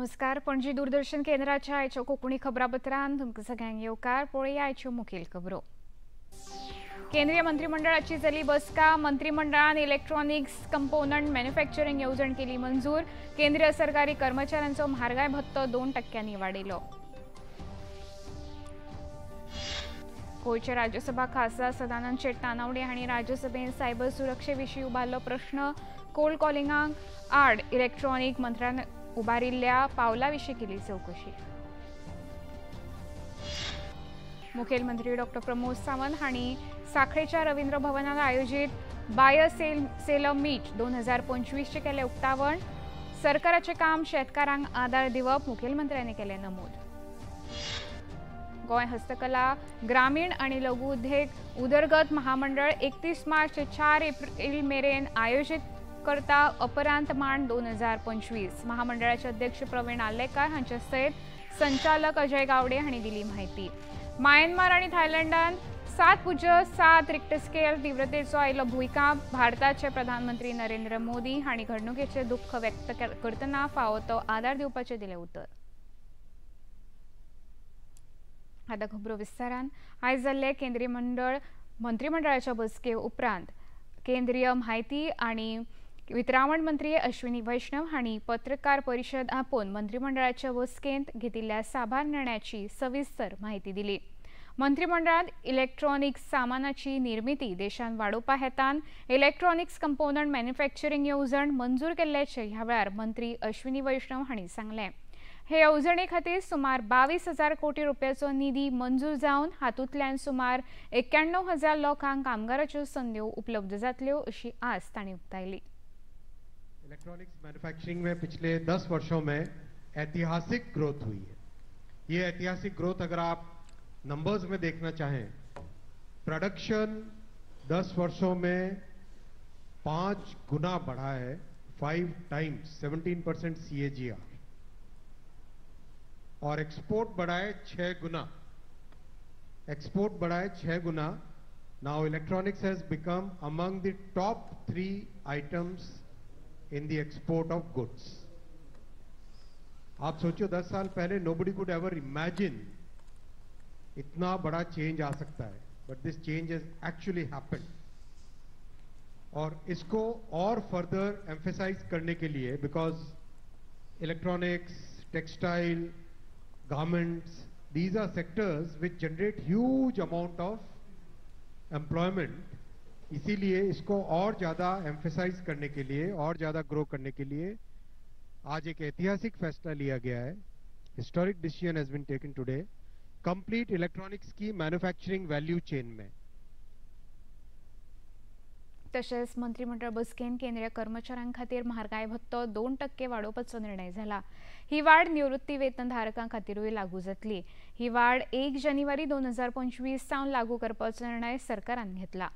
नमस्कार, पणजी दूरदर्शन केंद्राच्या आयच्या कोंकणी खबरापत्रान तुमकां सगळ्यांक येवकार. पळोवया आयच्यो मुखेल खबरो. केंद्रीय मंत्रिमंडळाची जाली बसका. मंत्रिमंडळान इलेक्ट्रॉनिक्स कंपोनंट मॅन्युफॅक्चरिंग येवजण केली मंजूर. केंद्रीय सरकारी कर्मचाऱ्यांचो म्हारगाय भत्तो 2% वाडयलो. गोंयचे राज्यसभा खासदार सदानंद शेट तानावडे हांणी राज्यसभेन सायबर सुरक्षे विशीं उबारलो प्रश्न. कोल्ड कॉलिंगांक आड इलेक्ट्रॉनिक मंत्र्यान उबारिल्ल्या पावला विशीं केली चवकशी. मुखेलमंत्री डॉ प्रमोद सावंत हांणी साखळेच्या रवींद्र भवनात आयोजित बायर सेल मीट 2025 केलें उक्तावण. सरकाराचें काम शेतकारांक आदार दिवप मुखेलमंत्र्यांनी केलें नमूद. गोंय हस्तकला ग्रामीण आनी लघु उद्देग उदरगत महामंडळ 31 मार्च ते 4 एप्रिल मेरेन आयोजित करता अपरांत मांड 2025. महामंडळाचे अध्यक्ष प्रवीण आर्लेकार हांचे सयत संचालक अजय गावडे हांणी दिली म्हायती. म्यानमार आनी थायलंडान 7.7 रिक्टर स्केल तीव्रतेचो आयलो भूंयकांप. भारताचे प्रधानमंत्री नरेंद्र मोदी हांणी घडणुकेचें दुख्ख व्यक्त करतना फावो तो आदार दिवपाचें दिलें उतर. आतां खबरो विस्तारान. आयज जाल्ले केंद्रीय मंत्रिमंडळाच्या बसके उपरांत केंद्रीय म्हायती आनी वितरावण मंत्री अश्विनी वैष्णव हांणी पत्रकार परिशद आपोवन मंत्रिमंडळाच्या बसकेंत घेतिल्ल्या साबार निर्णयाची सविस्तर म्हायती दिली. मंत्रिमंडळांत इलेक्ट्रॉनिक्स सामानाची निर्मिती देशांत वाडोवपा हेतान इलेक्ट्रॉनिक्स कंपोनंट मॅन्युफॅक्चरिंग येवजण मंजूर केल्ल्याचें ह्या वेळार मंत्री अश्विनी वैष्णव हांणी सांगलें. हे येवजणे खातीर सुमार 22,000 कोटी रुपयाचो निधी मंजूर जावन हातूंतल्यान सुमार 91,000 लोकांक कामगाराच्यो संद्यो उपलब्ध जातल्यो अशी आस तांणी उक्तायली. इलेक्ट्रॉनिक्स मैन्युफैक्चरिंग में पिछले 10 वर्षों में ऐतिहासिक ग्रोथ हुई है. ये ऐतिहासिक ग्रोथ अगर आप नंबर्स में देखना चाहें, प्रोडक्शन 10 वर्षों में 5 गुना बढ़ा है, 5 टाइम्स 17% CAGR, और एक्सपोर्ट बढ़ा है 6 गुना. एक्सपोर्ट बढ़ा है 6 गुना. Now electronics has become among the top 3 items in the export of goods. आप सोचो 10 साल पहले nobody could ever imagine इतना बड़ा चेंज आ सकता है, but this change has actually happened. और इसको और फर्दर एम्फेसाइज करने के लिए, because electronics, textile, garments, these are sectors which generate huge amount of employment, इसीलिए इसको और ज़्यादा एम्फेसाइज करने के लिए और ज़्यादा ग्रो करने के लिए आज एक ऐतिहासिक फैसला लिया गया है. Historic decision has been taken today. Complete electronics की मैन्युफैक्चरिंग वैल्यू चेन में. तशेंच मंत्रिमंडळ बसकेन केंद्रीय कर्मचाऱ्यां खातीर म्हारगाय भत्तो 2% वाडोवपाचो निर्णय जाला. ही वाड निवृत्ती वेतनधारकां खातीरूय लागू जातली. ही वाड 1 जानेवारी 2025 सावन लागू करपाचो निर्णय सरकारान घेतला.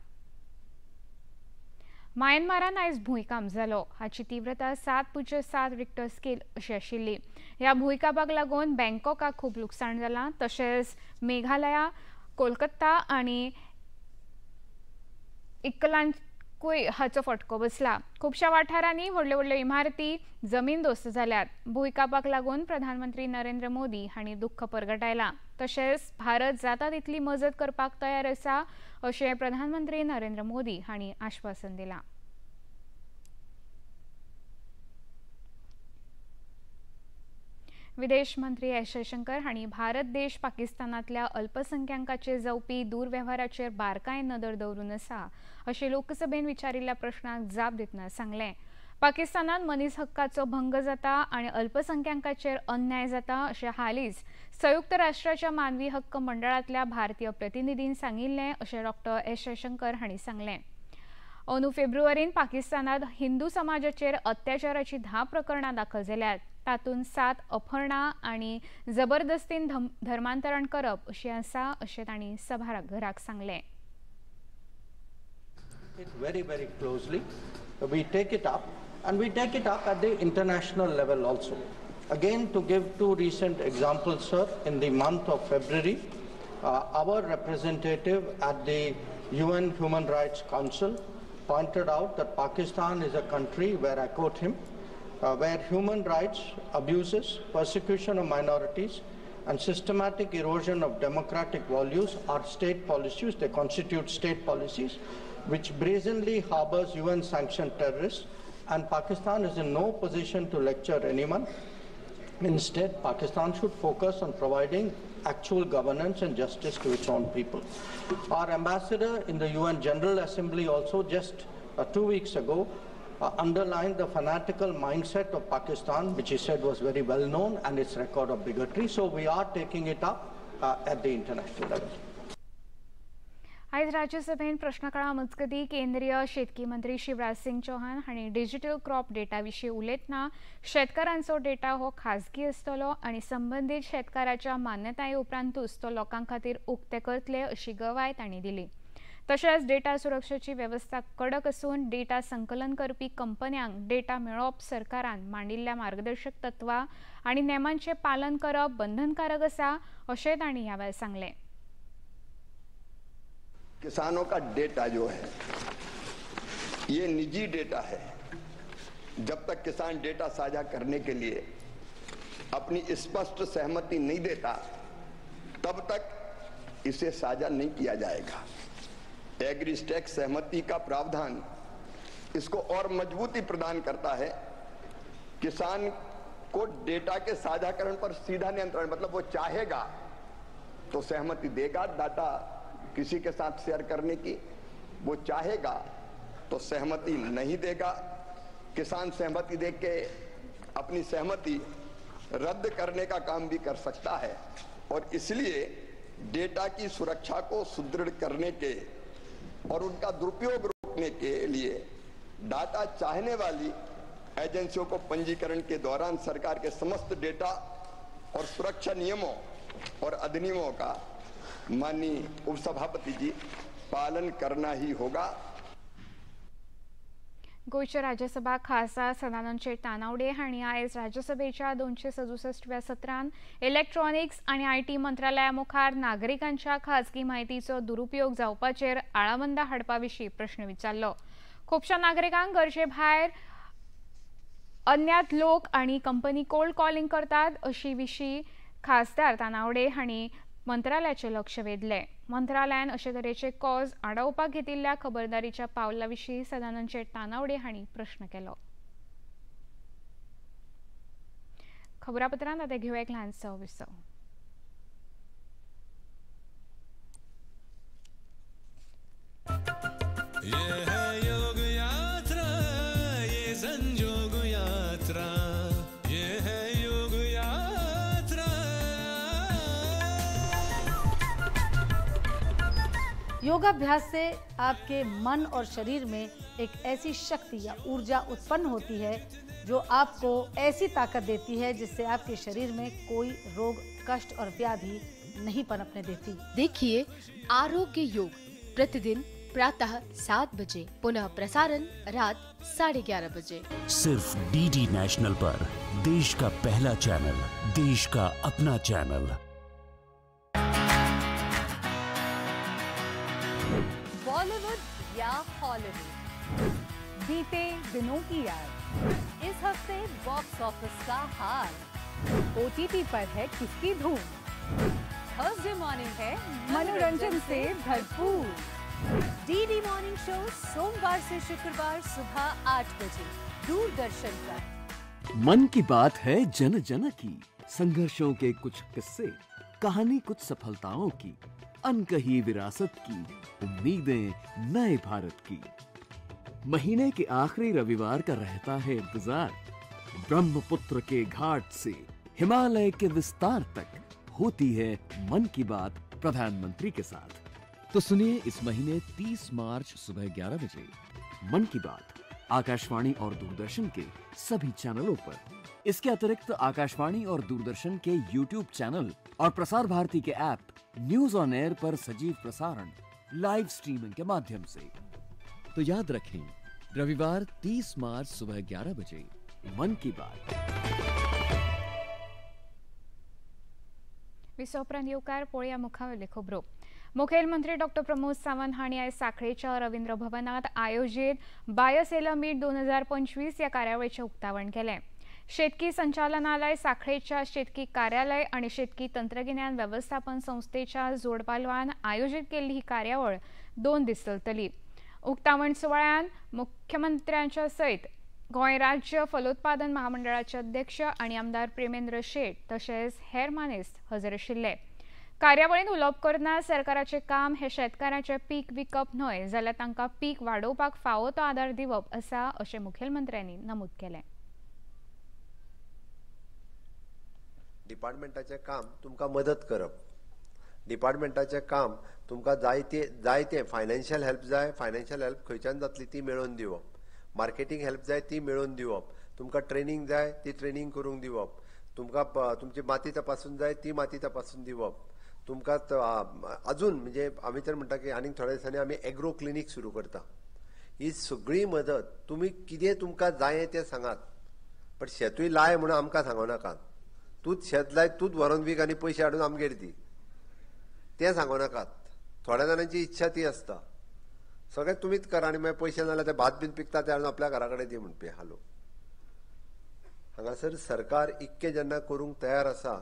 म्यानमारान आयज भूंयकांप जालो. हाची तीव्रता 7.7 रिक्टर स्केल अशी आशिल्ली. ह्या भूंयकांपाक लागून बँकॉकाक खूब लुकसाण जालां. तशेंच मेघालया, कोलकाता आनी इकलांकूय हाचो फटको बसला. खुबश्या वाठारांनी व्हडल्यो व्हडल्यो इमारती जमीनदोस्त जाल्यात. भूंयकांपाक लागून प्रधानमंत्री नरेंद्र मोदी हांणी दुख्ख परगटायलां. तशेंच भारत जाता तितली मजत करपाक तयार आसा अशें प्रधानमंत्री नरेंद्र मोदी हांणी आश्वासन दिलां. विदेश मंत्री एस जयशंकर हांणी भारत देश पाकिस्तानांतल्या अल्पसंख्याकांचेर जावपी दुर्वेव्हाराचेर बारकायेन नदर दवरून आसा अशें लोकसभेन विचारिल्ल्या प्रश्नाक जाप दितना सांगलें. पाकिस्तानांत मनीस हक्काचो भंग जाता आनी अल्पसंख्याकांचेर अन्याय जाता अशें हालींच संयुक्त राष्ट्राच्या मानवी हक्क मंडळांतल्या भारतीय प्रतिनिधीन सांगिल्लें अशें डॉ एस जयशंकर हांणी सांगलें. अंदू फेब्रुवारीन पाकिस्तानांत हिंदू समाजाचेर अत्याचाराची 10 प्रकरणां दाखल जाल्यात. तातूंत 7 अपहरणां आनी जबरदस्तीन धर्मांतरण करप अशी आसा अशें तांणी सभाघराक सांगलें. It very, very closely. We take it up, and we take it up at the international level also. Again, to give 2 recent examples, sir, in the month of February, our representative at the UN Human Rights Council pointed out that Pakistan is a country where, I quote him, where human rights abuses, persecution of minorities, and systematic erosion of democratic values are state policies. They constitute state policies, which brazenly harbors UN-sanctioned terrorists, and Pakistan is in no position to lecture anyone. Instead, Pakistan should focus on providing actual governance and justice to its own people. Our ambassador in the UN General Assembly also just 2 weeks ago underlined the fanatical mindset of Pakistan, which he said was very well known, and its record of bigotry. So we are taking it up at the international level. आयज राज्यसभेन प्रश्नकाळा मजगतीं केंद्रीय शेतकी मंत्री शिवराज सिंग चौहान हांणी digital crop data विशीं उलयतना शेतकारांचो data हो खाजगी आसतलो आनी संबंदीत शेतकाराच्या मान्यताये उपरांतूच तो लोकां खातीर उक्ते करतले अशी गवाय तांणी दिली. तशेंच डेटा सुरक्षेची वेवस्था कडक आसून डेटा संकलन करपी कंपन्यांक डेटा मेळोवप सरकारान मांडिल्ल्या मार्गदर्शक तत्वां आनी नेमांचें पालन करप बंधनकारक आसा अशें तांणी ह्या वेळार सांगलें. किसानों का डेटा जो है ये निजी डेटा है. जब तक किसान डेटा साझा करने के लिए अपनी स्पष्ट सहमति नहीं देता तब तक इसे साझा नहीं किया जाएगा. एग्रीस्टैक सहमति का प्रावधान इसको और मजबूती प्रदान करता है. किसान को डेटा के साझाकरण पर सीधा नियंत्रण, मतलब वो चाहेगा तो सहमति देगा डाटा किसी के साथ शेयर करने की, वो चाहेगा तो सहमति नहीं देगा. किसान सहमति दे के अपनी सहमति रद्द करने का काम भी कर सकता है और इसलिए डेटा की सुरक्षा को सुदृढ़ करने के और उनका दुरुपयोग रोकने के लिए डाटा चाहने वाली एजेंसियों को पंजीकरण के दौरान सरकार के समस्त डेटा और सुरक्षा नियमों और अधिनियमों का माननीय उपसभापति जी पालन करना ही होगा. गोंयचे राज्यसभा खासदार सदानंद शेट तानावडे हांणी आयज राज्यसभेच्या 267व्या सत्रांत इलेक्ट्रॉनिक्स आनी IT मंत्रालया मुखार नागरिकांच्या खाजगी म्हायतीचो दुरुपयोग जावपाचेर आळाबंदा हाडपा विशीं प्रश्न विचारलो. खुबश्या नागरिकांक गरजे भायर अज्ञात लोक आनी कंपनी कोल्ड कॉलिंग करतात अशी विशीं खासदार तानावडे हांणी मंत्रालयाचे लक्ष वेधले. मंत्रालयान अशे तरेचे कॉज आडावपाक घेतिल्ल्या खबरदारीच्या पावला विशीं सदानंद शेट तानावडे हांणी प्रश्न केलो. खबरापत्रांत आतां घेवया एक ल्हानसो विसव. ये है योग यात्रा, ये संजोग यात्रा, ये है योग यात्रा. योगाभ्यास से आपके मन और शरीर में एक ऐसी शक्ति या ऊर्जा उत्पन्न होती है जो आपको ऐसी ताकत देती है जिससे आपके शरीर में कोई रोग, कष्ट और व्याधि नहीं पनपने देती। देखिए आरोग्य योग प्रतिदिन प्रातः 7 बजे, पुनः प्रसारण रात 11:30 बजे, सिर्फ डीडी नेशनल पर। देश का पहला चैनल, देश का अपना चैनल। बॉलीवुड या हॉलीवुड, बीते दिनों की याद, इस हफ्ते बॉक्स ऑफिस का हाल, ओटीटी पर है किसकी धूम, थर्सडे मॉर्निंग है मनोरंजन से भरपूर। डीडी मॉर्निंग शो सोमवार से शुक्रवार सुबह 8 बजे दूरदर्शन पर। मन की बात है जन जन की, संघर्षों के कुछ किस्से, कहानी कुछ सफलताओं की, अनकही विरासत की, उम्मीदें नए भारत की। महीने के आखिरी रविवार का रहता है इंतजार। ब्रह्मपुत्र के घाट से हिमालय के विस्तार तक होती है मन की बात प्रधानमंत्री के साथ। तो सुनिए इस महीने 30 मार्च सुबह 11 बजे मन की बात आकाशवाणी और दूरदर्शन के सभी चैनलों पर। इसके अतिरिक्त आकाशवाणी और दूरदर्शन के यूट्यूब चैनल और प्रसार भारती के ऐप न्यूज ऑन एयर पर सजीव प्रसारण लाइव स्ट्रीमिंग के माध्यम से। तो याद रखें, रविवार 30 मार्च सुबह 11 बजे मन की बात। विसव उपरांत येवकार पोळया मुखावेले खबरो। मुखेलमंत्री डॉक्टर प्रमोद सावंत हांणी आयज साखळेच्या रवींद्र भवनात आयोजीत बायसेलर मीट 2025 ह्या कार्यावळीचें उक्तावण केलें। शेतकी संचालनालय साखळेच्या शेतकी कार्यालय आनी शेतकी तंत्रगिन्यान वेवस्थापन संस्थेच्या जोडपालवान आयोजीत केल्ली ही कार्यावळ 2 दीस चलतली। उक्तावण सुवाळ्यान मुख्यमंत्र्यांच्या सयत गोंय राज्य फलोत्पादन महामंडळाचे अध्यक्ष आनी आमदार प्रेमेंद्र शेट तशेंच हेर मानेस्त हजर आशिल्ले। कार्यावळींत उलोवप करतना सरकाराचें काम हें शेतकारांचें पीक विकप न्हय जाल्यार तांकां पीक वाडोवपाक फावो तो आदार दिवप आसा अशें मुखेलमंत्र्यांनी नमूद केलें। डिपार्टमेंटाचें काम तुमकां मदत करप, डिपार्टमेंटाचें काम तुमकां जायते फायनान्शियल हेल्प जाय, फायनान्शियल हेल्प खंयच्यान जातली ती मेळोवन दिवप, मार्केटींग हेल्प जाय ती मेळोवन दिवप, तुमकां ट्रेनींग जाय ती ट्रेनींग करूंक दिवप, तुमकां तुमची माती तपासून जाय ती माती तपासून दिवप, तुमकां अजून म्हणजे आमी तर म्हणटा की आनीक थोड्या दिसांनी आमी एग्रो क्लिनीक सुरू करता। ही सगळी मदत तुमी कितें तुमकां जाय तें सांगात, बट शेतूय लाय म्हणून आमकां सांगू नाकात। तूंच शेत लाय, तूंच व्हरोन वीक आनी पयशे हाडून आमगेर दी, तें सांगू नाकात। थोड्या जाणांची इच्छा ती आसता, सगळें तुमीच करा आनी मागीर पयशे नाजाल्यार ते भात बीन पिकता ते हाडून आपल्या घरा कडेन दी म्हणपी हालो। हांगासर सरकार इतकें जेन्ना करूंक तयार आसा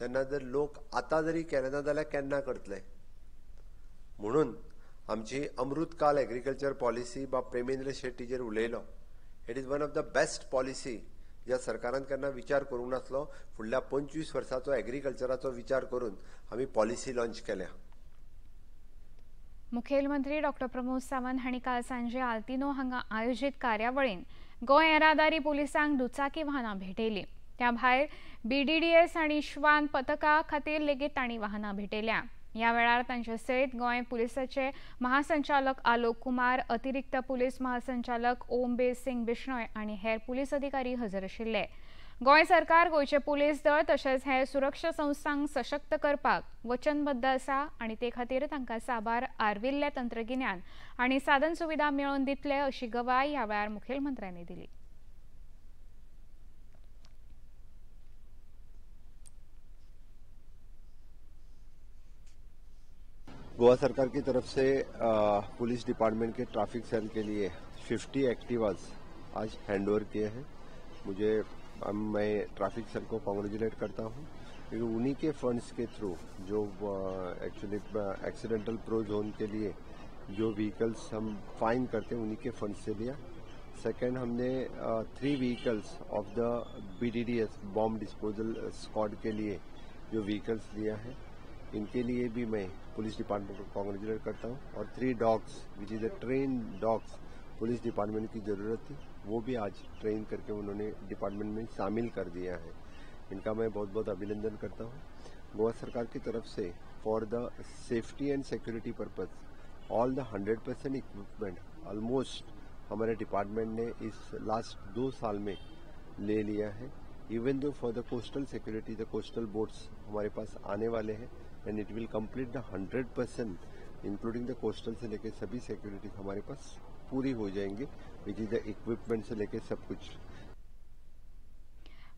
तेन्ना जर लोक आतां जरी केलें ना जाल्यार केन्ना करतले? म्हणून आमची अमृतकाल एग्रीकल्चर पॉलिसी बाब प्रेमेंद्र शेट्टीचेर उलयलो, it is one of the best policy ज्या सरकारान केन्ना विचार करूंक नासलो। फुडल्या 25 वर्साचो एग्रीकल्चराचो विचार करून आमी पॉलिसी लॉन्च केल्या। मुखेलमंत्री डॉक्टर प्रमोद सावंत हांणी काल सांजे आल्तिनो हांगा आयोजीत कार्यावळीन गोंय येरादारी पुलिसांक दुचाकी वाहनां भेटयली। त्या भायर बीडीडीएस आनी श्वान पथका खातीर लेगीत तांणी वाहनां भेटयल्या। ह्या वेळार तांचे सयत गोंय पुलिसाचे महासंचालक आलोक कुमार, अतिरिक्त पुलीस महासंचालक ओमबे सिंग बिश्नोय आनी हेर पुलीस अधिकारी हजर आशिल्ले। गोंय सरकार गोंयचे पुलीस दळ तशेंच हेर सुरक्षा संस्थांक सशक्त करपाक वचनबद्ध आसा आनी ते खातीर तांकां साबार आर्विल्लें तंत्रगिन्यान आनी साधन सुविधा मेळोवन दितले अशी गवाय ह्या वेळार मुखेलमंत्र्यांनी दिली। गोवा सरकार की तरफ से पुलिस डिपार्टमेंट के ट्रैफिक सेल के लिए 50 एक्टिवाज आज हैंडओवर किए हैं। मैं ट्रैफिक सेल को कॉन्ग्रेचुलेट करता हूं क्योंकि उन्हीं के फंड्स के थ्रू जो actually accidental pro John K लिए जो व्हीकल्स हम फाइन करते हैं उन्हीं के फंड्स से लिया। सेकेंड, हमने 3 vehicles of the BDDS bomb disposal squad K लिए जो व्हीकल्स लिया है इनके लिए भी मैं पुलिस डिपार्टमेंट को कॉन्ग्रेचुलेट करता हूं। और 3 dogs which is a train dogs police department की ज़रूरत थी वो भी आज ट्रेन करके उन्होंने डिपार्टमेंट में शामिल कर दिया है। इनका मैं बहुत बहुत अभिनंदन करता हूं। गोवा सरकार की तरफ से for the safety and security purpose all the 100% equipment almost हमारे डिपार्टमेंट ने इस लास्ट 2 साल में ले लिया है। Even though for the coastal security the coastal boats हमारे पास आने वाले हैं and it will complete the 100% including the coastal से लेके सभी सिक्योरिटी हमारे पास पूरी हो जाएंगी which is the equipment से लेके सब कुछ।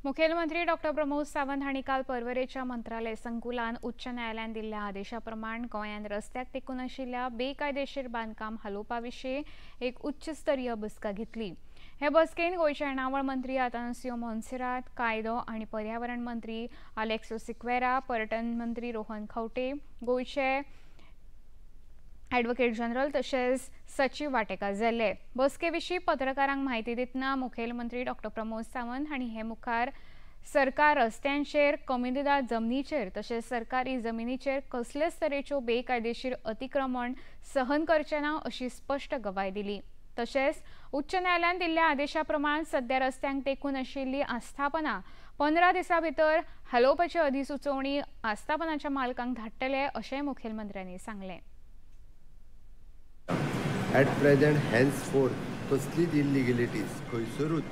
मुखेलमंत्री डॉक्टर प्रमोद सावंत हांणी काल पर्वरेच्या मंत्रालय संकुलान उच्च न्यायालयान दिल्ल्या आदेशा प्रमाण गोंयांत रस्त्याक तेंकून आशिल्ल्या बेकायदेशीर बांदकाम हालोवपा विशीं एक उच्च स्तरीय बसका घेतली। हे बसकेन गोंयचे येणावळ मंत्री आतानासियो मोन्सेरात, कायदो आनी पर्यावरण मंत्री आलेक्सो सिक्वेरा, पर्यटन मंत्री रोहन खंवटे, गोंयचे ॲडव्होकेट जनरल तशेंच सचिव वाटेकार जाल्ले। बसके विशीं पत्रकारांक म्हायती दितना मुखेलमंत्री डॉक्टर प्रमोद सावंत हांणी हे मुखार सरकार रस्त्यांचेर, कम्युनिदाद जमनीचेर तशेंच सरकारी जमिनीचेर कसलेच तरेच्यो बेकायदेशीर अतिक्रमण सहन करचें ना अशी स्पश्ट गवाय दिली। तशेंच उच्च न्यायालयान दिल्ल्या आदेशा प्रमाण सध्या रस्त्यांक तेंकून आशिल्ली आस्थापनां 15 दिसां भितर हालोवपाची अधिसुचोवणी आस्थापनाच्या मालकांक धाडटले अशेंय मुखेलमंत्र्यांनी सांगलें। एट प्रेजेंट हेन्सफोर्थ कसलीच इलिगलिटीज खंयसरूच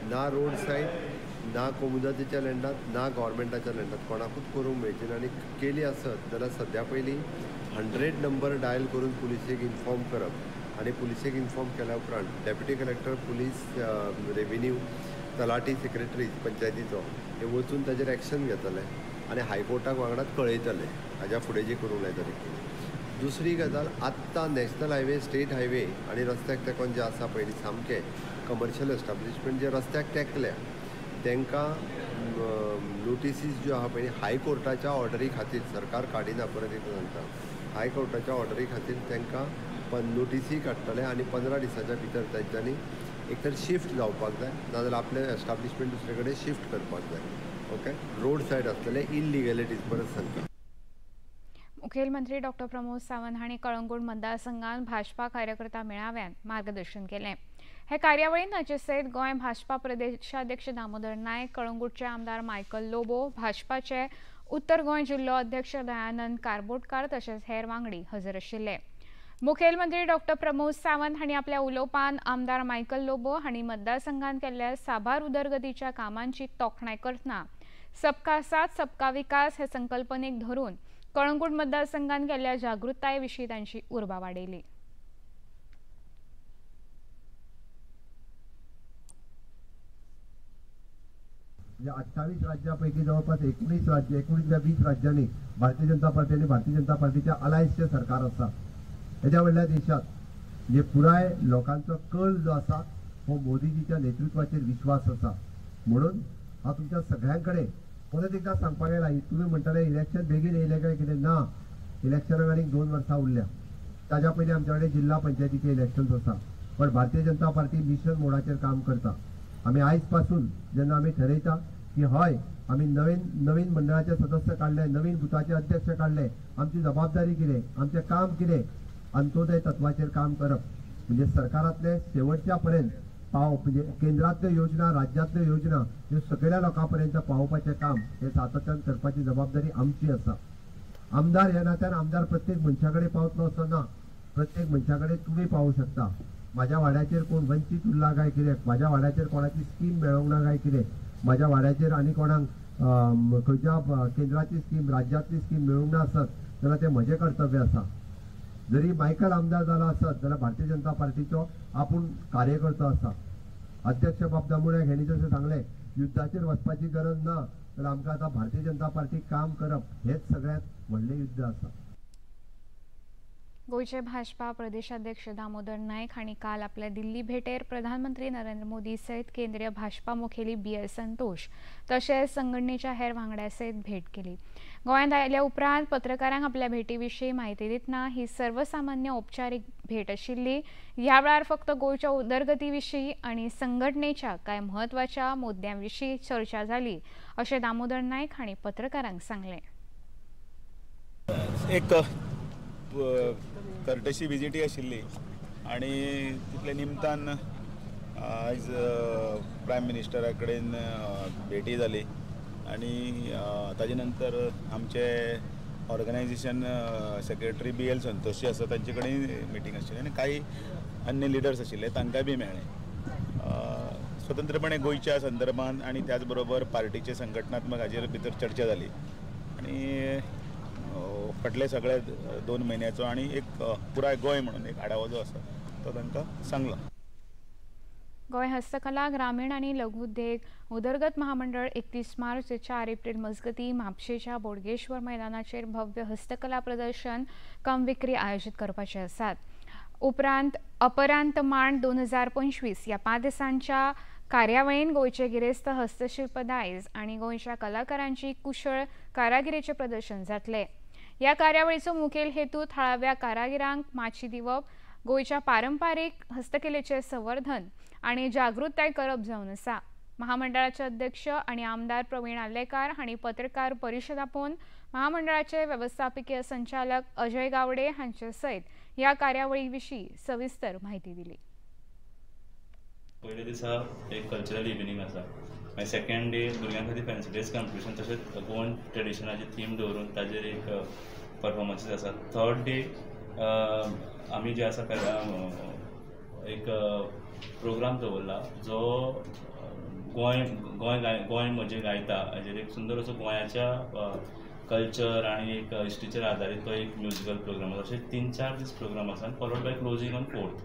ना रोड सायड ना कोमुनिदादीच्या लँडात ना गव्हर्मेंटाच्या लँडात कोणाकूच करूंक मेळची ना आनी केली आसत जाल्यार सद्या पयलीं 100 नंबर डायल करून पुलिसेक इन्फॉर्म करप आनी पुलिसेक इन्फॉर्म केल्या उपरांत डेप्युटी कलेक्टर, पुलीस, रेवेन्यू, तलाठी, सेक्रेटरी पंचायतीचो हे वचून ताजेर एक्शन घेतले आनी हायकोर्टाक वांगडाच कळयतले हाज्या फुडें जें करूंक जाय तरी. दुसरी गजाल, आत्तां नॅशनल हायवे, स्टेट हायवे आनी रस्त्याक तेंकोन जे आसा पयलीं सामकें कमर्शियल एस्टाब्लिशमेंट जे रस्त्याक तेंकल्या तांकां नोटिसीस ज्यो आहा पयलीं हायकोर्टाच्या ऑर्डरी खातीर सरकार काडिना, परत एकदां सांगता, हायकोर्टाच्या ऑर्डरी खातीर तांकां नोटिसी काडटले आनी 15 दिसाच्या भितर तांच्यांनी एक तर शिफ्ट जावपाक जाय, नाजाल्यार आपलें एस्टाब्लिशमेंट दुसरे कडेन शिफ्ट करपाक जाय. ओके, रोड सायड आसतले इलिगॅलिटीज परत सांगता. मुखेलमंत्री डॉक्टर प्रमोद सावंत हांणी कळंगूट मतदारसंघात भाजपा कार्यकर्ता मेळाव्यात मार्गदर्शन केलें. हे कार्यावळींत हाचे सयत गोंय भाजपा प्रदेशाध्यक्ष दामोदर नायक, कळंगूटचे आमदार मायकल लोबो, भाजपाचे उत्तर गोंय जिल्लो अध्यक्ष दयानंद कारबोटकार तशेंच हेर वांगडी हजर आशिल्ले. मुखेलमंत्री डॉक्टर प्रमोद सावंत हांणी आपल्या उलोवपान आमदार मायकल लोबो हांणी मतदारसंघात केल्ल्या साबार उदरगतीच्या कामांची तोखणाय करतना सबका साथ सबका विकास हे संकल्पनेक धरून कळंगूट मतदारसंघात केल्ल्या जागृताये विशीं तांची उर्बा वाडयली. म्हणजे 28 राज्यांपैकी जवळपास 19 राज्य, 19 या 20 राज्यांनी भारतीय जनता पार्टी आनी भारतीय जनता पार्टीच्या अलायन्सचें सरकार आसा. हेज्या व्हडल्या देशात म्हणजे पुराय लोकांचो कल जो आसा हो मोदीजीच्या नेतृत्वाचेर विश्वास आसा. म्हणून हांव तुमच्या सगळ्यां कडेन परत एकदां सांगपाक येयला, तुमी म्हणटले इलेक्शन बेगीन येयलें काय कितें, ना, इलेक्शनाक आनीक 2 वर्सां उरल्या. ताज्या पयलीं आमच्या कडेन जिल्हा पंचायतीचे इलेक्शन्स आसा. पण भारतीय जनता पार्टी मिशन मोडाचेर काम करता. आमी आयज पासून जेन्ना आमी ठरयता की हय आमी नवीन नवीन मंडळाचे सदस्य काडले, नवीन बुथाचे अध्यक्ष काडले, आमची जबाबदारी कितें, आमचें काम कितें, अंत्योदय तत्वाचेर काम करप म्हणजे सरकारांतले शेवटच्या पर्यंत पावप, म्हणजे केंद्रांतल्यो योजना, राज्यांतल्यो योजना ह्यो सगळ्या लोकां पर्यंत पावोवपाचें काम हें सातत्यान करपाची जबाबदारी आमची आसा. आमदार ह्या नात्यान आमदार प्रत्येक मनशा कडेन पावतलो असो ना, प्रत्येक मनशा कडेन तुमी पावूं शकता. म्हाज्या वाड्याचेर कोण वंचीत उरला काय कितें, म्हाज्या वाड्याचेर कोणाची स्कीम मेळोंक ना काय कितें, म्हाज्या वाड्याचेर आनी कोणाक खंयच्या केंद्राची स्कीम, राज्यांतली स्कीम मेळूंक ना आसत जाल्यार तें म्हजें कर्तव्य आसा. जरी मायकल आमदार जाला आसत जाल्यार भारतीय जनता पार्टीचो आपूण कार्यकर्तो आसा. अध्यक्ष बाब दामोदर हेणी जशें सांगलें, युद्धाचेर वचपाची गरज ना, जाल्यार आमकां आतां भारतीय जनता पार्टी काम करप हेंच सगळ्यांत व्हडलें युद्ध आसा. गोंयचे भाजपा प्रदेशाध्यक्ष दामोदर नायक हांणी काल आपल्या दिल्ली भेटेर प्रधानमंत्री नरेंद्र मोदी सयत केंद्रीय भाजपा मुखेली बी.एल. संतोष तशेंच संघटनेच्या हेर वांगड्या सयत भेट केली. गोंयांत आयल्या उपरांत पत्रकारांक आपल्या भेटी विशीं म्हायती दितना ही सर्वसामान्य औपचारीक भेट आशिल्ली. ह्या वेळार फक्त गोंयच्या उदरगती विशीं आनी संघटनेच्या कांय म्हत्वाच्या मुद्द्यां विशीं चर्चा जाली अशें दामोदर नायक हांणी पत्रकारांक सांगलें. एक कर्टशी विजिटी आशिल्ली आनी तितले निमतान आयज प्रायम मिनिस्टरा कडेन भेटी जाली आनी ताजे नंतर आमचे ऑर्गनायझेशन सेक्रेटरी बी.एल. संतोषी आसा तांचे कडेन मिटींग आशिल्ली आनी कांय अन्य लिडर्स आशिल्ले तांकांय बी मेळ्ळे. स्वतंत्रपणे गोंयच्या संदर्भान आनी त्याच बरोबर पार्टीचे संघटनात्मक हाजेर भितर चर्चा जाली आनी फाटले सगळे 2 म्हयन्याचो आनी एक पुराय गोंय म्हणून एक आढावो जो आसा तो तांकां सांगलो. गोंय हस्तकला, ग्रामीण आनी लघुउद्देग उदरगत महामंडळ 31 मार्च ते 4 एप्रिल मजगती म्हापशेच्या बोडगेश्वर मैदानाचेर भव्य हस्तकला प्रदर्शन कम विक्री आयोजीत करपाचे आसात. उपरांत अपरांत मांड 2025 ह्या 5 दिसांच्या कार्यावळीन गोंयचे गिरेस्त हस्तशिल्प दायज आनी गोंयच्या कलाकारांची कुशळ कारागिरीचें प्रदर्शन जातलें. ह्या कार्यावळीचो मुखेल हेतू थळाव्या कारागिरांक माची दिवप, गोंयच्या पारंपारीक हस्तकलेचें संवर्धन आनी जागृताय करप जावन आसा. महामंडळाचे अध्यक्ष आनी आमदार प्रवीण आर्लेकार हांणी पत्रकार परिशद आपोवन महामंडळाचे वेवस्थापकीय संचालक अजय गावडे हांचे सयत ह्या कार्यावळी विशीं सविस्तर म्हायती दिली. पयल्या दिसा एक कल्चरल इव्हनिंग आसा, मागीर सेकंड डे भुरग्यां खातीर फॅन्सी ड्रेस कॉम्पिटिशन तशेंच गोवन ट्रेडिशनाची थीम दवरून ताजेर एक परफॉर्मन्सीस आसा. थर्ड डे आमी जे आसा एक प्रोग्राम दवरला जो गोंय गोंय गोंय म्हजें गायता हाजेर एक सुंदर असो गोंयाच्या कल्चर आनी एक हिस्ट्रीचेर आदारीत तो एक म्युजिकल प्रोग्राम आसा. अशे 3-4 दीस प्रोग्राम आसा followed by closing on 4th.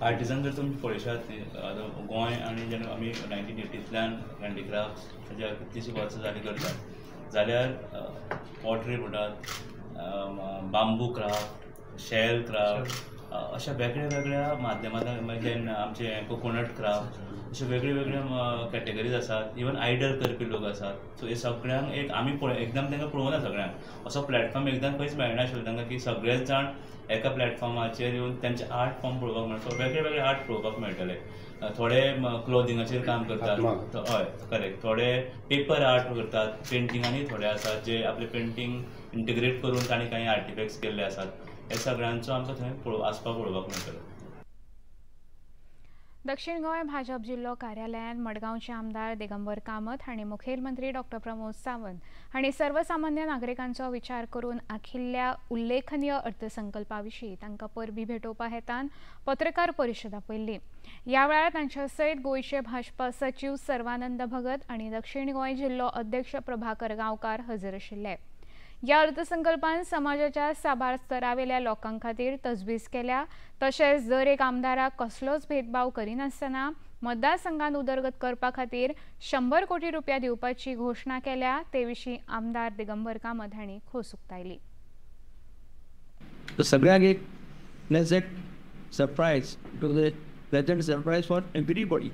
Artisan जर तुमी पळयशात आतां गोंय आनी जेन्ना आमी 1980तल्यान हँडीक्राफ्ट ताच्या कितलींशीं वर्सां जालीं करतात जाल्यार पॉटरी म्हणटात, बांबू क्राफ्ट, शेल क्राफ्ट, अशा वेगळ्या वेगळ्या माध्यमांतल्यान, मागीर आमचे कोकोनट क्राफ्ट, अशे वेगळे वेगळे कॅटेगरीज आसात. इवन आयडल करपी लोक आसात. सो हे सगळ्यांक एक आमी एकदम तांकां पळोवना, सगळ्यांक असो प्लॅटफॉर्म एकदम खंयच मेळनाशिल्लो तांकां की सगळेच जाण एका प्लॅटफॉर्माचेर येवन त्यांचे आर्ट फॉर्म पळोवपाक मेळटा. सो वेगळे वेगळे आर्ट पळोवपाक मेळटले. थोडे क्लोदिंगाचेर काम करतात, हय करेक्ट, थोडे पेपर आर्ट करतात, पेंटिंगांनी थोडे आसात जे आपले पेंटींग इंटिग्रेट करून तांणी कांय आर्टिफॅक्ट्स केल्ले आसात. हे सगळ्यांचो आमकां थंय आसपाव पळोवपाक मेळटलो. दक्षिण गोंय भाजप जिल्लो कार्यालयांत मडगांवचे आमदार दिगंबर कामत हांणी मुखेलमंत्री डॉक्टर प्रमोद सावंत हांणी सर्वसामान्य नागरिकांचो विचार करून आखिल्ल्या उल्लेखनीय अर्थसंकल्पा विशीं तांकां परबीं भेटोवपा हेतान पत्रकार परिशद आपयल्ली. ह्या वेळार तांच्या सयत गोंयचे भाजपा सचीव सर्वानंद भगत आनी दक्षिण गोंय जिल्लो अध्यक्ष प्रभाकर गांवकार हजर आशिल्ले. ह्या अर्थसंकल्पान समाजाच्या साबार स्तरावेल्या लोकां खातीर तजवीज केल्या, तशेंच दर एक आमदाराक कसलोच भेदभाव करिनासतना मतदारसंघात उदरगत करपा खातीर 100 कोटी रुपया दिवपाची घोशणा केल्या. ते विशीं आमदार दिगंबर कामत हांणी खोस उक्तायली. सगळ्यांक एक pleasant surprise, pleasant surprise for everybody.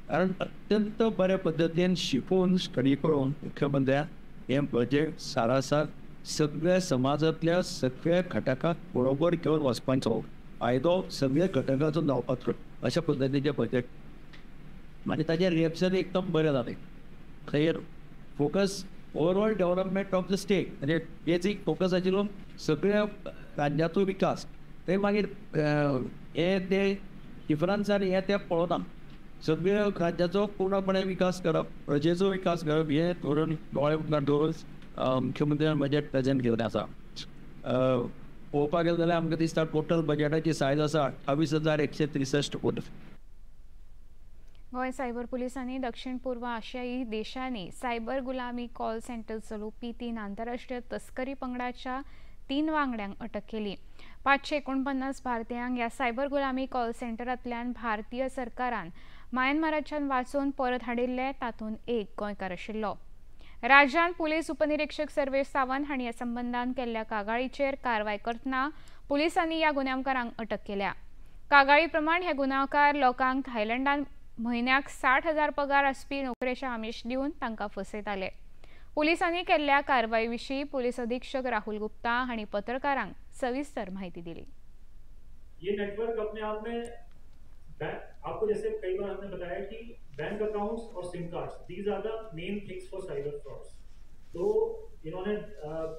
कारण अत्यंत बऱ्या पद्दतीन शिकून स्टडी करून मुख्यमंत्र्यान हें बजेट सारासार सगळ्या समाजांतल्या सगळ्या घटकांक बरोबर घेवन वचपाचो फायदो सगळ्या घटकांचो जावपाचो अशा पद्दतीचें बजेट आनी ताचें रिएक्शन एकदम बरें जालें. थंय focus overall development of the state म्हणजे बेजीक फोकस आशिल्लो सगळ्या राज्याचो विकास. थंय मागीर हे ते डिफरन्स आनी हे ते पळोवना, सगळ्या राज्याचो पूर्णपणे विकास करप, प्रजेचो विकास करप हे धोरण दोळे मुखार दवरून मुख्यमंत्र्यान बजेट प्रेजेंट केल्लें आसा. पळोवपाक गेलें जाल्यार आमकां दिसता टोटल बजेटाची सायज आसा 28,163 कोटी. गोंय सायबर पुलिसांनी दक्षिण पूर्व आशियाई देशांनी सायबर गुलामी कॉल सेंटर चलोवपी 3 आंतरराष्ट्रीय तस्करी पंगडाच्या 3 वांगड्यांक अटक केली. 549 भारतीयांक ह्या सायबर गुलामी कॉल सेंटरांतल्यान भारतीय सरकारान म्यानमाराच्यान वाचोवन परत हाडिल्ले, तातूंत एक गोंयकार आशिल्लो. राज्यांत पुलीस उपनिरीक्षक सर्वेश सावंत हांणी ह्या संबंदान केल्ल्या कागाळीचेर कारवाय करतना पुलिसांनी ह्या गुन्यांवकारांक अटक केल्या. कागाळी प्रमाण हे गुन्यांवकार लोकांक थायलंडान म्हयन्याक 60,000 पगार आसपी नोकरेचे आमिश दिवन तांकां फसयताले. पुलिसांनी केल्ल्या कारवाई विशीं पुलीस अधीक्षक राहुल गुप्ता हांणी पत्रकारांक सविस्तर माहिती दिली. ये नेटवर्क अपने आप में आपको जैसे कई बार हमने बताया कि bank accounts Aur SIM cards, these are the main things for cyber frauds. तो इन्होंने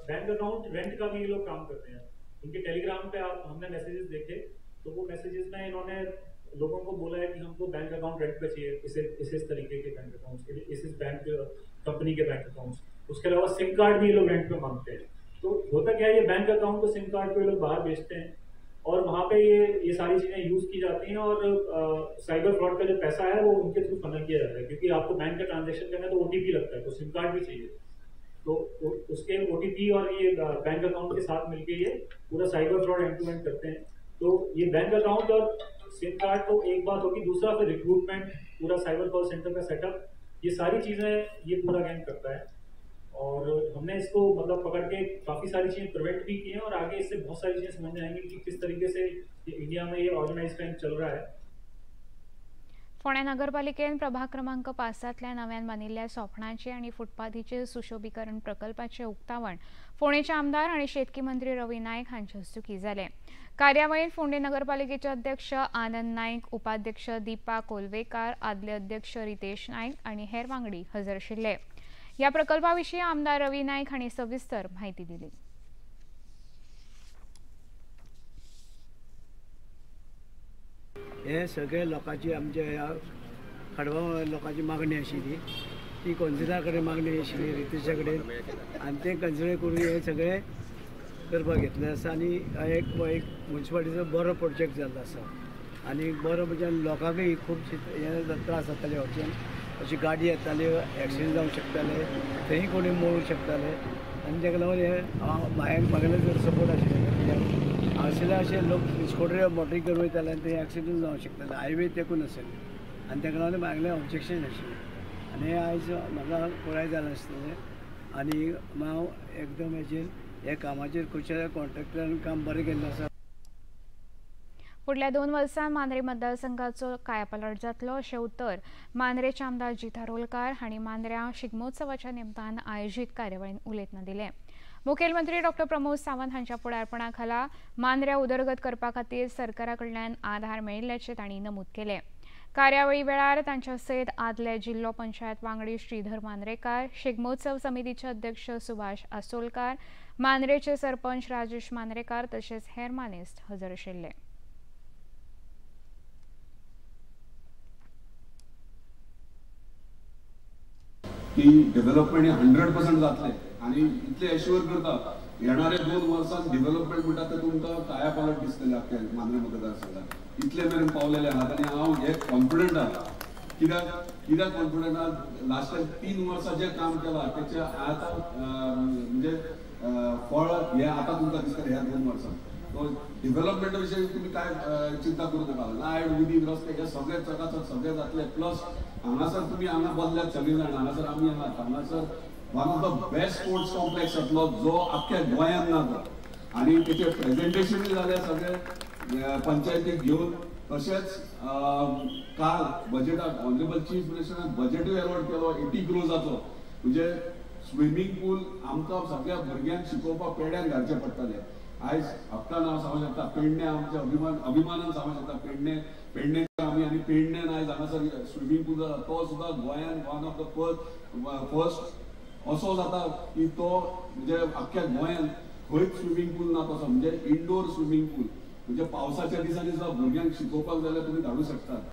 बैंक अकाउंट रेंट का भी ये लोग काम करते हैं. इनके टेलीग्राम पे आप हमने मैसेजेस देखे तो वो मैसेजेस में इन्होंने लोगों को बोला है कि हमको बैंक अकाउंट रेंट पे चाहिए, इस तरीके के बैंक अकाउंट्स, इस बैंक कंपनी के बैंक अकाउंट्स. उसके अलावा सिम कार्ड भी ये लोग रेंट पे मांगते हैं. तो होता क्या है, ये बैंक अकाउंट को सिम कार्ड को ये लोग बाहर बेचते हैं और वहाँ पे ये सारी चीज़ें यूज़ की जाती हैं और साइबर फ्रॉड का जो पैसा है वो उनके थ्रू फनल किया जाता है. क्योंकि आपको बैंक का ट्रांजेक्शन करना है तो OTP लगता है, तो सिम कार्ड भी चाहिए. तो उसके OTP और ये बैंक अकाउंट के साथ मिलके ये पूरा cyber fraud end to end करते हैं. तो ये बैंक अकाउंट और सिम कार्ड तो एक बात होगी, दूसरा फिर रिक्रूटमेंट, पूरा साइबर कॉल सेंटर का सेटअप, ये सारी चीज़ें ये पूरा गैंग करता है. और हमने इसको मतलब पकड़ के काफ़ी सारी चीज़ें प्रिवेंट भी की हैं और आगे इससे बहुत सारी चीज़ें समझ में आएंगी कि किस तरीके से ये इंडिया में ये ऑर्गेनाइज क्राइम चल रहा है. फोंडें नगरपालिकेन प्रभाग क्रमांक 5 नव्यान बांदिल्ल्या सोपणांचे आनी फुटपाथीचे सुशोभीकरण प्रकल्पाचे उक्तावण फोंडेचे आमदार आनी शेतकी मंत्री रवी नायक हांचे हस्तुकीं जालें. कार्यावळींत फोंडें नगरपालिकेचे अध्यक्ष आनंद नायक, उपाध्यक्ष दीपा कोलवेकार, आदले अध्यक्ष रितेश नायक आनी हेर वांगडी हजर आशिल्ले. ह्या प्रकल्पा विशीं आमदार रवी नायक हांणी सविस्तर माहिती दिली. हे सगळे लोकांची आमच्या ह्या खडवा लोकांची मागणी आशिल्ली, ती कौन्सिला कडेन मागणी आशिल्ली रितेशा कडेन, आनी ते कन्सिडर करून हे सगळे करपाक घेतलें आसा. आनी एक म्युनिसिपालिटीचो बरो प्रोजेक्ट जाल्लो आसा आनी बरो म्हणजे लोकांकूय खूब हे त्रास जाताले, वचून अशी गाडी येताली, एक्सिडंट जावंक शकताले, थंय कोणी मोडूंक शकताले. आनी ताका लागून हे हांवें म्हागेले चड सपोर्ट आशिल्ले. हांगसरले अशे लोक स्कुटर मोटरी करून वयताले आनी थंय एक्सिडंट जावंक शकताले, हायवे तेकून आशिल्ले आनी ताका लागून म्हागेलें ऑब्जेक्शन आशिल्लें. आनी आयज म्हाका पुराय जालें आसतलें आनी हांव एकदम हेजेर ह्या कामाचेर खुबश्या कॉन्ट्रॅक्टरान काम बरें केल्लें आसा. फुडल्या 2 वर्सां मांद्रे मतदारसंघाचो कायापालट जातलो अशें उतर मांद्रेचे आमदार जीत आरोलकार हांणी मांद्र्या शिगमोत्सवाच्या निमतान आयोजीत कार्यावळीन उलयतना दिलें. मुखेलमंत्री डॉ प्रमोद सावंत हांच्या फुडारपणा खाला मांद्र्या उदरगत करपा खातीर सरकारा कडल्यान आधार मेळिल्ल्याचें तांणी नमूद केलें. कार्यावळी वेळार तांच्या सयत आदले जिल्लो पंचायत वांगडी श्रीधर मांद्रेकार, शिगमोत्सव समितीचे अध्यक्ष सुभाष आसोलकार, मांद्रेचे सरपंच राजेश मांद्रेकार तशेंच हेर मानेस्त हजर आशिल्ले. की डेव्हलपमेंट 100% जातले आनी इतले एश्युअर करता येणारे 2 वर्सां डेव्हलपमेंट म्हणटा ते तुमकां कायापालट दिसतले आख्या मांद्रे मतदारसंघात. इतले मेरेन पावलेले आहात आनी हांव हे कॉन्फिडंट आहा. कित्याक कॉन्फिडंट आहा, लास्ट टायम 3 वर्सां जें काम केलां तेचें आतां म्हणजे फळ हें आतां तुमकां दिसतलें ह्या 2 वर्सां. सो डेव्हलपमेंटा विशयी तुमी कांय चिंता करूं नाका. लायट, उदीक, रस्ते हे सगळे चकाचक सगळे जातले. प्लस हांगासर तुमी हांगा बदल्यात सगळी जाण, हांगासर आमी आहात, हांगासर one of the best sports complex जातलो जो आख्ख्या गोंयांत ना तो. आनी तेचें प्रेजेंटेशनूय जालें सगळें पंचायतीक घेवन. तशेंच काल बजेटाक ऑनरेबल चीफ मिनिस्टरान बजेटूय एलॉट केलो 80 क्रोर्साचो. म्हणजे स्विमींग पूल आमकां सगळ्या भुरग्यांक शिकोवपाक पेड्यान घालचें पडटालें. आयज हक्कान हांव सांगूंक शकता पेडणे आमच्या अभिमानान सांगूंक शकता पेडणे आमी आनी पेडण्यान आयज हांगासर स्विमींग पूल जाता तो सुद्दां गोंयान वन ऑफ the first असो जाता की तो म्हणजे आख्ख्या गोंयान खंयच स्विमींग पूल ना तसो, म्हणजे इनडोर स्विमींग पूल, म्हणजे पावसाच्या दिसांनी सुद्दां भुरग्यांक शिकोवपाक जाल्यार तुमी धाडूं शकतात.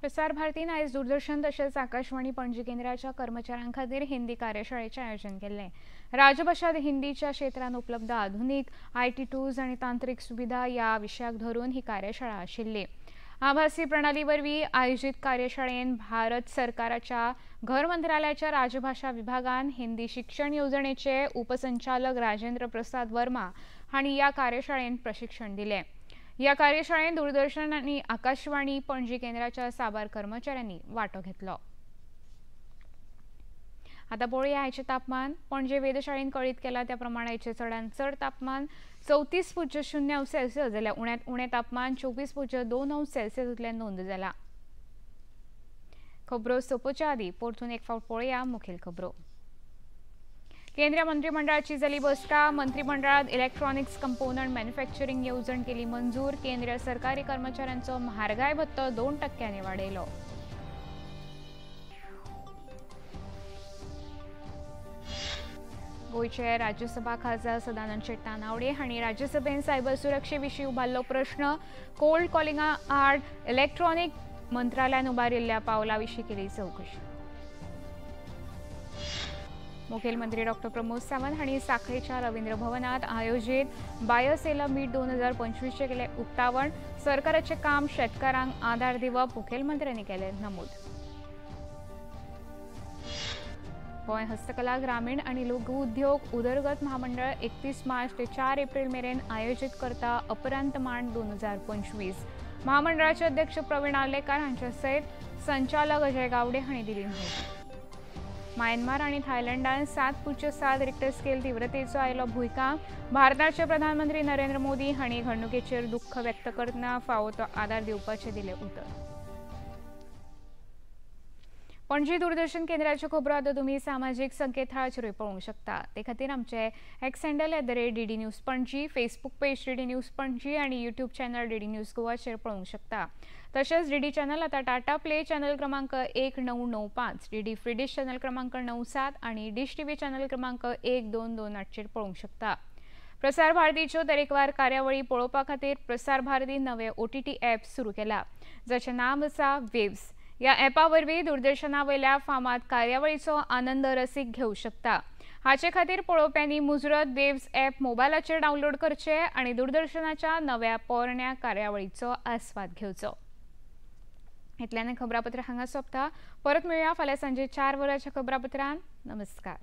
प्रसार भारतीन आयज दूरदर्शन तशेंच आकाशवाणी पणजी केंद्राच्या कर्मचाऱ्यां खातीर हिंदी कार्यशाळेचें आयोजन केल्लें. राजभाशा हिंदीच्या क्षेत्रांत उपलब्ध आधुनीक IT tools आनी तांत्रीक सुविधा ह्या विशयाक धरून ही कार्यशाळा आशिल्ली. आभासी प्रणाली वरवीं आयोजीत कार्यशाळेन भारत सरकाराच्या घर मंत्रालयाच्या राजभाशा विभागान हिंदी शिक्षण येवजणेचे उपसंचालक राजेंद्र प्रसाद वर्मा हांणी ह्या कार्यशाळेन प्रशिक्षण दिलें. या कार्यशाळेत दूरदर्शन आणि आकाशवाणी पणजी केंद्राच्या साबार कर्मचाऱ्यांनी वांटो घेतलो. आता पळोवया आयचें तापमान. पणजे वेधशाळेन कळीत केला त्या प्रमाण आयचें चडांत चड तापमान 34.0 अंश सेल्सियस जाल्यार उण्यांत उणें तापमान 24.2 अंश सेल्सियस इतलें नोंद जाला. खबरो सोंपोवच्या आदीं परतून एक फावट पळोवया मुखेल खबरो. केंद्रीय मंत्रिमंडळाची जाली बसका. मंत्रिमंडळात इलेक्ट्रॉनिक्स कंपोनंट मॅन्युफॅक्चरिंग येवजण केली मंजूर. केंद्रीय सरकारी कर्मचाऱ्यांचो म्हारगाय भत्तो 2% वाडयलो. गोंयचे राज्यसभा खासदार सदानंद शेट तानावडे हांणी राज्यसभेन सायबर सुरक्षे विशीं उबारलो प्रश्न. कोल्ड कॉलिंगा आड इलेक्ट्रॉनिक मंत्रालयान उबारिल्ल्या पावला विशीं केली चवकशी. मुखेलमंत्री डॉ प्रमोद सावंत हांणी साखळेच्या रवींद्र भवनात आयोजीत बायोसेला मीट 2025 केलें उक्तावण. सरकाराचें काम शेतकारांक आदार दिवप मुखेलमंत्र्यांनी केलें नमूद. गोंय हस्तकला ग्रामीण आनी लघु उद्योग उदरगत महामंडळ 31 मार्च ते 4 एप्रिल मेरेन आयोजीत करता अपरांत मांड 2025. महामंडळाचे अध्यक्ष प्रवीण आर्लेकार हांच्या सयत संचालक अजय गावडे हांणी दिली म्हायती. म्यानमार आनी थायलंडान 7.7 रिक्टर स्केल तीव्रतेचो आयलो भुंयकांप. भारताचे प्रधानमंत्री नरेंद्र मोदी हांणी घडणुकेचेर दुख्ख व्यक्त करतना फावो तो आदार दिवपाचें दिलें उतर. पणजी दूरदर्शन केंद्राच्यो खबरो आतां तुमी सामाजीक संकेतथळाचेरूय पळोवंक शकता. ते खातीर आमचे X handle @DD News Panaji, Facebook page DD News Panaji आनी यूट्यूब चॅनल डीडी न्यूज गोवाचेर पळोवंक शकता. तशेंच डीडी चॅनल आतां टाटा प्ले चॅनल क्रमांक 1995, डीडी फ्री डिश चॅनल क्रमांक 97 आनी डिश टीव्ही चॅनल क्रमांक 1228चेर पळोवंक शकता. प्रसार भारतीच्यो तरेकवार कार्यावळी पळोवपा खातीर प्रसार भारतीन नवे OTT app सुरू केला जाचें नांव आसा वेव्स. ह्या ॲपा वरवीं दूरदर्शना वयल्या फामाद कार्यावळीचो आनंद रसीक घेवंक शकता. हाचे खातीर पळोवप्यांनी मुजरत वेव्स ॲप मोबायलाचेर डावनलोड करचें आनी दूरदर्शनाच्या नव्या पोरण्या कार्यावळीचो आस्वाद घेवचो. इतल्यान खबरापत्र हांगा सोंपता. परत मेळुया फाल्यां सांजे 4 वरांच्या खबरापत्रान. नमस्कार.